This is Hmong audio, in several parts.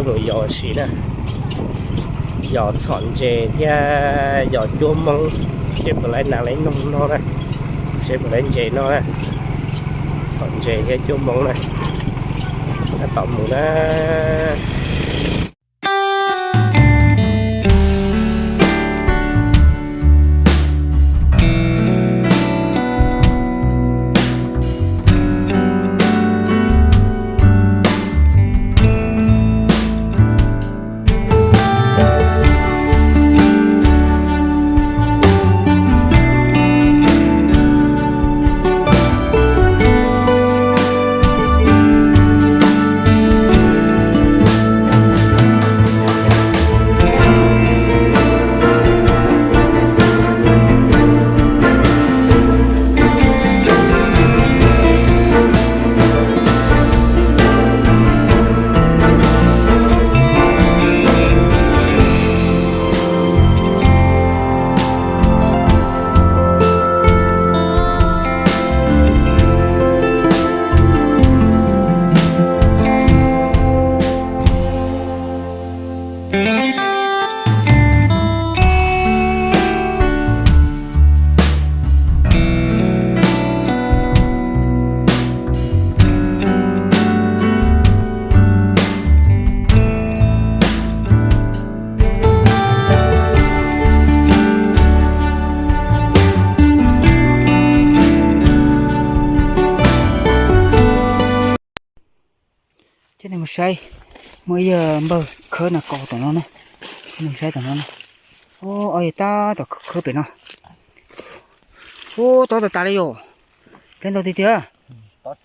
Mus yos ua si na, yos txhom ntses thiab yos cuab moob, seb puas laib nas laib noog noj na, seb puas laib ntses noj na. Txhom ntses thiab cuab moob na, tab tom mus na. Coj nej mus saib, muaj ib yawg npawg khawb nas kos tom no na. Coj nej mus saib tom no na. Ub, ob yawg tab tom khawb pem no. Ub, tob tas tas li yom. Peb ntau tiag tiag. Tob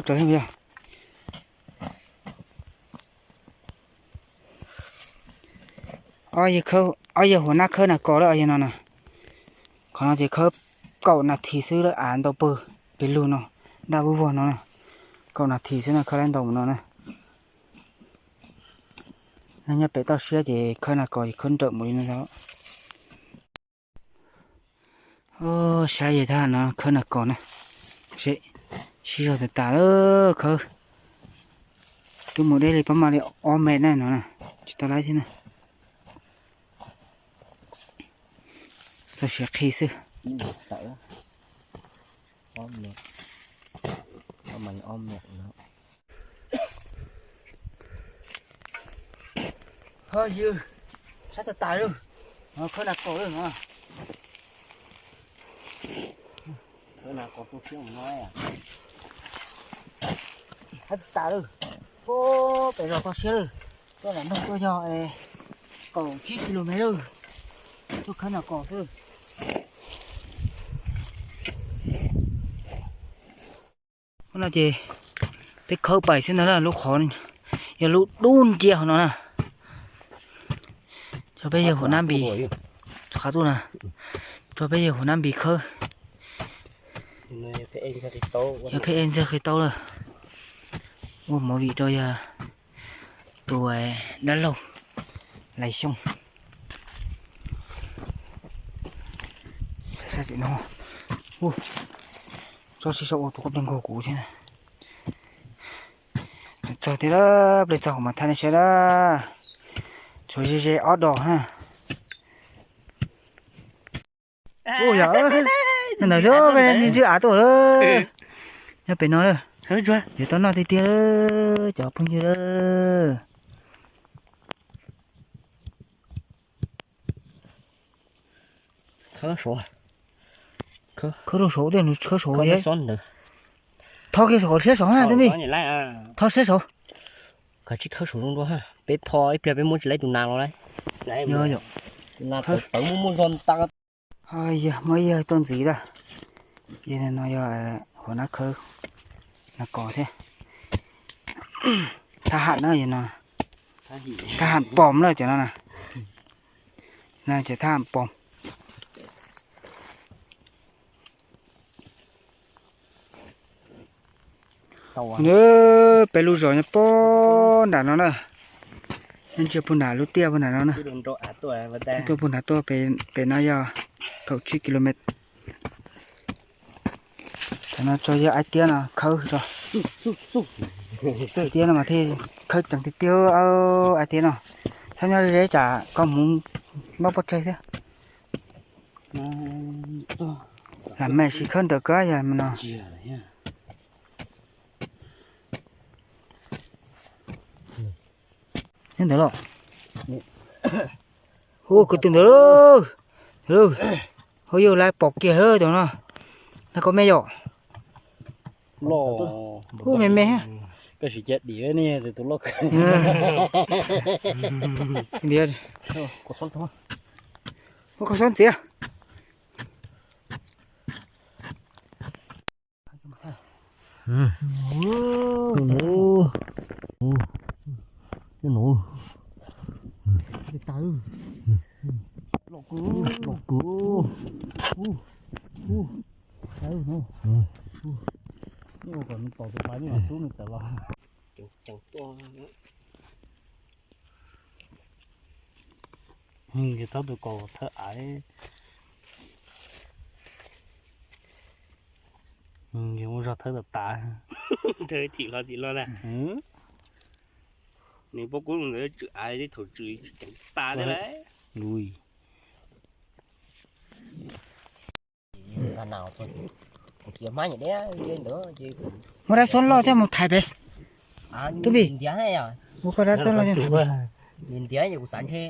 tsawv yog. Ob yawg huam nab khawb nas kos lawm yog no na. Qhov no ces khawb kaum nas this xwb lawm, av ntau pawg pes lug no, daj vog vog no na. Kaum nas this xwb no khawb laib ntau mus no na. Nyob pem toj siab ces khawb nas kos ces khawb nrawm mus li no. Saib yawg thab no khawb nas kos na, sib zog tas tas lawm khawb. Twb mus deb li pab maj li ob mev na no na, tsis tau laib thiab na. Txoj sia qhib xwb. Ho yog, sab tas tas lawm, khawb nas kos lawm no. Khawb nas kos tu siab no, sab tas tas lawm, pem zos toj siab lawm, tuaj lam nug tuaj yog kaum tsib kis lus mev lawm, tuaj khawb nas kos xwb. Ub no ces peb khawb pais xwb ntag na, lub qhov yog lub dub ncia hauv no na. Cov peb yawg huam nab npis, qhov tuaj na, cov peb yawg huam nab npis khawb. Yog pheej ej ntxawg qhia tau lawm. Ua movie rau yawg tus dab laug Lais Xyooj. Sab tim no, tsob sib sau ua tus qub plig nkaug kuv thiab. Txog tiag, plig txog kuv mam thaij nej saib na. Tshuav ze ze ob dos na. Ub yog, ntawd xwb, ntswj av tuaj lawm. Nyob pem no lawm. Yuav tau noj tiag tiag lawm cov phooj ywg lawm. Khawb rau saud, tej nws khawb saud. Tho kiag saum siab saud na, tij mi. Tho siab saud. Kav tsij khawb saud zoo dua, peb tho ib pliag peb muab tsis laib tus nas los lauj. Tus nas tawv tawv muaj muaj zog ntag. Yog muaj ib yawg tuaj ntxiv lawm. Yawg no yog huam nab khawb nas kos thiab. Thab ham na yawg no. Thab ham pom na cov no na. Ces thab ham pom. Peb lub zos nyob puag nram no na. Nyob ntsia puag nram lub tiaj puag nram no na. Tuaj puag nram tuaj, pem no yog kaum tsib kilomet. Tam no tso yawg aib tiab no khawb tso. Tiab no mas thiaj khawb ceev tiag tiag hais tias no. Txhob nyob ze tsam koj mus ntaub pov tseg thiab. Lam mej sim khawb nrawm kawg yog no. Nyob ntawd los. Hu, kwv tw ntawd lauj. Hu, yog lawv pom kiag lawm tus no. Nag koj me yom. Hu, me me. Hu, koj xob ntxiv. Thaub tus kaus thawb av, ua zog thawb tas tas. Thawb thim hlo tim hlo na. Nws pob kub ntawd tswm av thaum tswm ceev tas thiab lauj. Muab dab xub loj thiab mus thaiv pem. Tub Npis, muab koj dab xub loj thiab. Ntiav kuv xav ntshe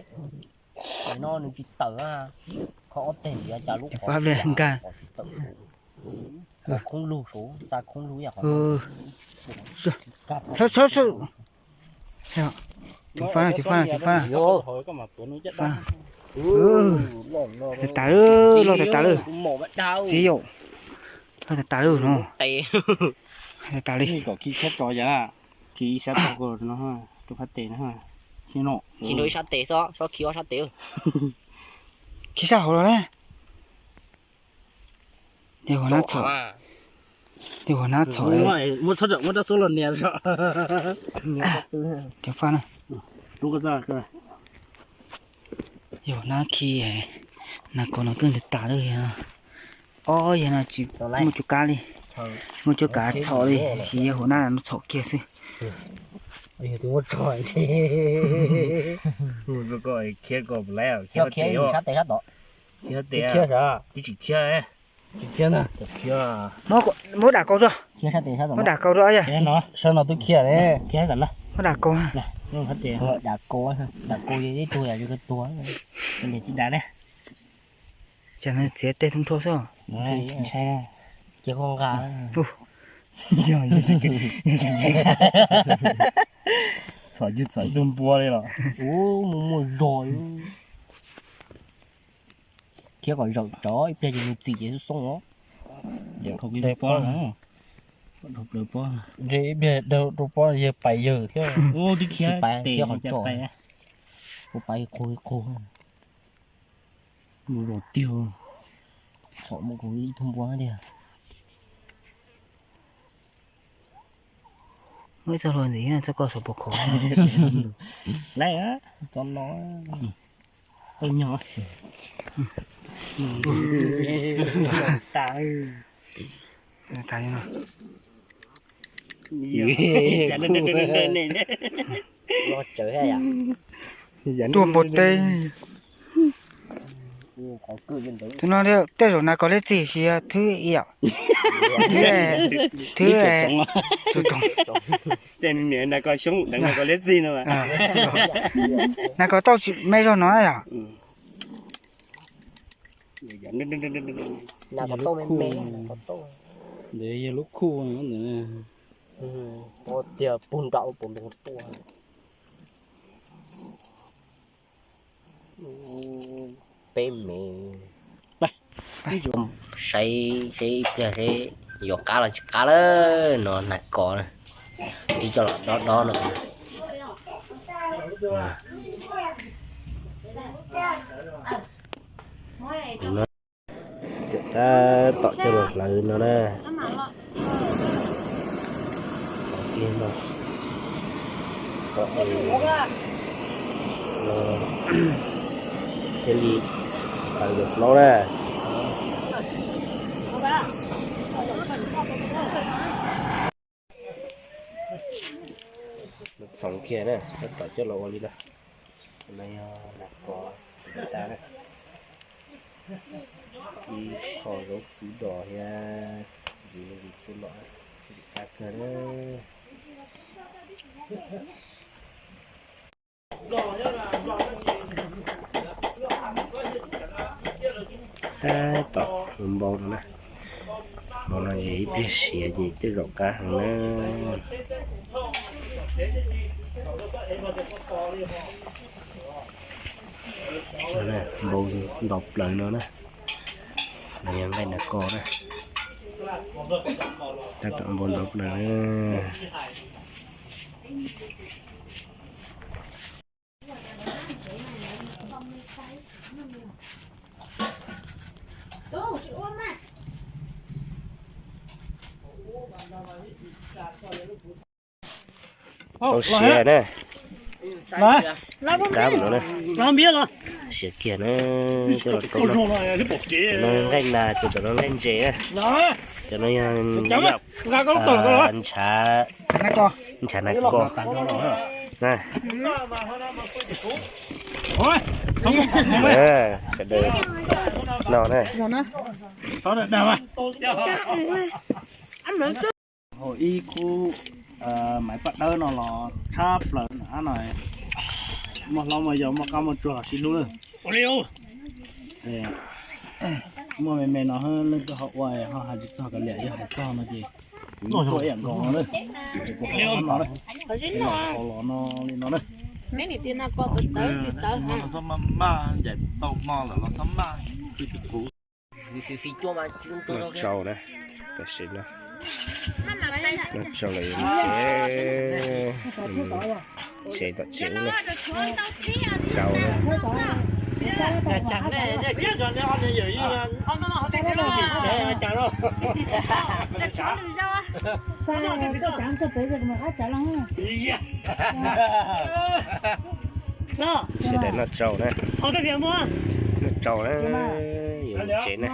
no nws tsis tawm, kho ob teg ntiav cas lub qhov nkag. Khoob lug sav, khoob lug ib yam qhov. Txhob, txhob, txhob. Tsis faj na, tsis faj na, tsis faj na. Tas tas lawm, loj tas tas lawm. Txiv yau, loj tas tas lawm no. Tas tas li. Kom khi sab tod yam, khi sab tod no, rau phab tes no. Khi rau ib sab tes xwb, sob khi ob sab tes. Khi sab hauv los na. Yog huas nab txhaum, yog huas nab txhaum. Muab txhob muab rab xub los nias. Cov faj na. Yog huas nab khi, nas kos no twb tas lawm. Ob yam no tsis muaj cuab kab li, muaj cuab kab txhaum li, tsis yog huas nab no txhaum kiag xwb. Khiav ko, khiav ko, khiav tes, khiav tes, tsis khiav. Muab dam kaus tso, muab dam kaus tso. Sab no twb khiav ne. Muab dam kaus, dam kaus, dam kaus ib tug yam li koj tuag. Niam tsis dam ne. Cas nws txiav tej tub nrho xwb. Cia koj nqa. Txhom tsis txhom ib tug npua li los. Ub, muaj muaj zog. Khiav kom zaum tsov ib pliag ces nws txim ces xoob xoob os. Ntshe ib pliag dhau rau pob yawg pais yawg thiab. Tsis pais thiab qhov tso. Kuv pais qug qug. Mus zos tiag. Txhom mus kuv ib tug npua tiag. Muaj ib txoj hlua ntxiv txoj koj saum puas khov. Laib txoj no. Tau nyog. Tuaj npua teb. Tus no tej zaum nas kos liab txig tsis yog thwb ib yam. Thwb, thwb, nas kos tauj me zog no yom. Ntawd yog lub khuj. Tiag pug nram ua pum npoo tuaj. Peb me. Saib seb ib pliag seb yuav qab los tsis qab lawm no, nas kos na. Tib coj los dob dob no. Tab tom coj los hlawv no na. Thiaj li hlawv lawm plaub na. Thoov kiag na, tab tom coj los ua li no. No yog nas kos tas na. Ib qho zaub txwv dos thiab ntxiv ntxiv txuj lom, qab kawg na. Tab tom ua npau no na. Npau no ces ib pliag siav ces tej zaum qab heev na. Npau ntau plaws no na. No yog nqaij nas kos na. Tab tom npau ntau plaws na. Tau siav na. Tab no na. Siav kiag na. Coj los rau no. No nqaij nas, cov no nqaij ntses na. Cov no yog ntshav, ntshav nas kos na. Sawv daws noj na. Hauv ib khub maiv paj dawb no los tshab plaws no, muaj hlob muaj yau muaj qab muaj tsuag sib hlub na. Muaj me me no leej twg ho ua ho hais tsis txog kav liam, yog hais txog no ces kuv tuaj ib yam nkaus no na. Ces kuv hais no na, hais los no li no na. Noj tsau na, tam sim no noj tsau lawm yuav mus tsev, tsev tom tsev ub na. Tsau na. Sawv daws noj tsau na, noj tsau na, yuav mus tsev na.